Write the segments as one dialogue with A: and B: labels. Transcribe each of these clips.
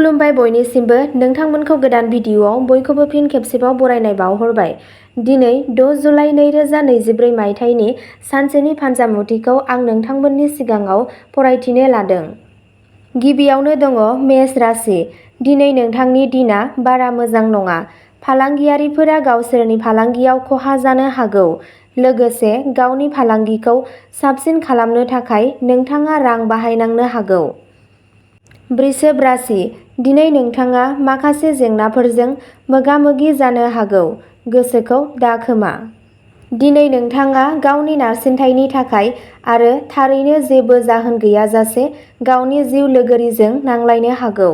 A: खुलुमबाय बयनिसिमबो नोंथांमोनखौ गोदान भिडिअआव बयखौबो फिन खेबसेबाव बरायनाय बावहरबाय। दिनै 6 जुलाइ 2023 मायथाइनि सानसेनि फानजामुथिखौ आं नोंथांमोननि सिगाङाव फरायथिनो लादों। गिबियावनो दङ मेष राशि। दिनै नोंथांनि दिना बारा मोजां नङा। फालांगियारिफोरा गावसोरनि फालांगियाव खहा जानो हागौ। लोगोसे गावनि फालांगिखौ साबसिन खालामनो थाखाय नोंथाङा रां बाहायनांनो हागौ। वृषभ राशि। दिनै नोंथाङा माखासे जेंनाफोरजों मोगा-मोगि जानो हागौ। गोसोखौ दाखोमा। दिनै नोंथाङा गावनि नारसिनथायनि थाखाय आरो थारैनो जेबो जाहोन गैयाजासे गावनि जिउ लोगोरिजों नांलायनो हागौ।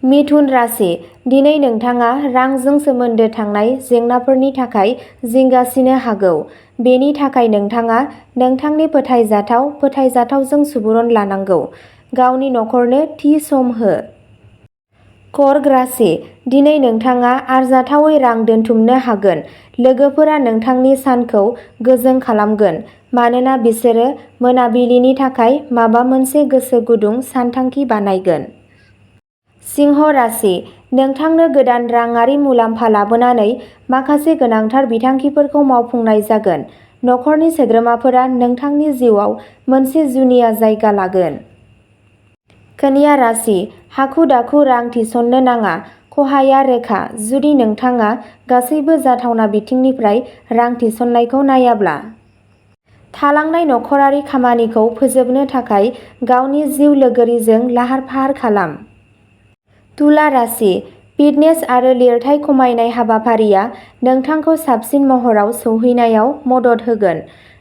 A: मिथुन राशि। दिनै नोंथाङा रांजों सोमोन्दो थानाय जेंनाफोरनि थाखाय जिंगासिनो हागौ। बेनि थाखाय नोंथाङा नोंथांनि फोथायजाथावजों सुबुरुन लानांगौ। गावनि नखरनो थि सम हो। कर्क राशि। दिनै नोंथाङा आरजाथावै रां दोनथुमनो हागोन। लोगोफोरा नोंथांनि सानखौ गोजों खालामगोन मानोना बिसोरो मोनाबिलिनि थाखाय माबा मोनसे गोसो गुदुं सानथांखि बानायगोन। सिंह राशि। नोंथांनो गोदान राङारि मुलाम्फा लाबोनानै माखासे गोनांथार बिथांखिफोरखौ मावफुंनाय जागोन। नखरनि सोद्रोमाफोरा नोंथांनि जिउआव मोनसे जुनिया जायगा लागोन। कन्या राशि। हाखु-दाखु रां थिसननो नाङा। खहाया रोखा जुदि नोंथाङा गासैबो जाथावना बिथिंनिफ्राय रां थिसननायखौ नायाब्ला। थालांनाय नखरारि खामानिखौ फोजोबनो थाखाय गावनि जिउ लोगोरिजों लाहार-फाहार खालाम। तुला राशि। फिटनेस आरो लिरथाय खमायनाय हाबाफारिया नोंथांखौ साबसिन महराव सौहैनायाव मदद होगोन।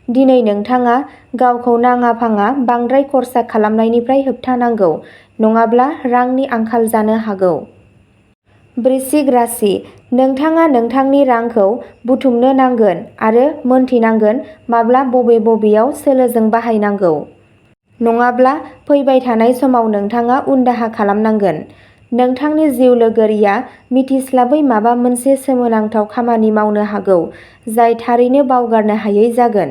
A: दिनै नोंथाङा गावखौ नाङा-फाङा बांद्राय खर्सा खालामनायनिफ्राय होबथानांगौ नङाब्ला रांनि आंखाल जानो हागौ। वृश्चिक राशि। नोंथाङा नोंथांनि रांखौ बुथुमनो नांगोन आरो मोनथिनांगोन माब्ला बबेयाव सोलोजों बाहायनांगौ। नङाब्ला फैबाय थानाय समाव नोंथाङा उनदाहा खालामनांगोन। नोंथांनि जिउ लोगोरिया मिथिस्लाबै माबा मोनसे सोमोनांथाव खामानि मावनो हागौ जाय थारैनो बावगारनो हायै जागोन।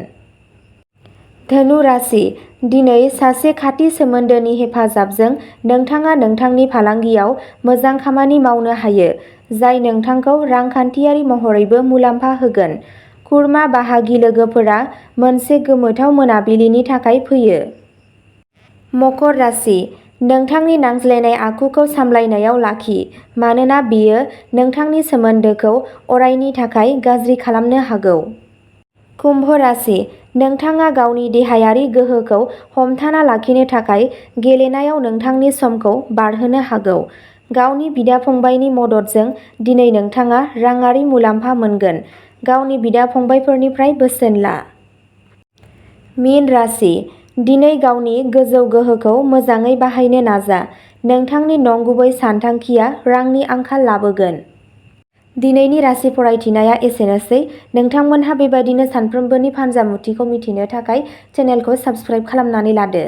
A: धनु राशि। दिनै सासे खाथि सोमोन्दोनि हेफाजाबजों नोंथाङा नोंथांनि फालांगियाव मोजां खामानि मावनो हायो जाय नोंथांखौ रांखान्थियारि महरैबो मुलाम्फा होगोन। खुरमा बाहागि लोगोफोरा मोनसे गोमोथाव मोनाबिलिनि थाखाय फैयो। मकर राशि। नोंथांनि नांज्लायनाय आखुखौ सामलायनायाव लाखि मानोना बेयो नोंथांनि सोमोन्दोखौ अरायनि थाखाय गाज्रि खालामनो हागौ। कुम्भ राशि। नोंथाङा गावनि देहायारि गोहोखौ हमथाना लाखिनो थाखाय गेलेनायाव नोंथांनि समखौ बारहोनो हागौ। गावनि बिदा-फंबायनि मददजों दिनै नोंथाङा राङारि मुलाम्फा मोनगोन। गावनि बिदा-फंबायफोरनिफ्राय बोसोन ला। मीन राशि। दिनै गावनि गोजौ गोहोखौ मोजाङै बाहायनो नाजा। नोंथांनि नंगुबै सानथांखिआ रांनि आंखाल लाबोगोन। दिनैनि राशि फरायथिनाया एसेनोसै। नोंथांमोनहा बेबायदिनो सानफ्रोमबोनि फानजामुथिखौ मिथिनो थाखाय चेनेलखौ साबस्क्राइब खालामनानै लादो।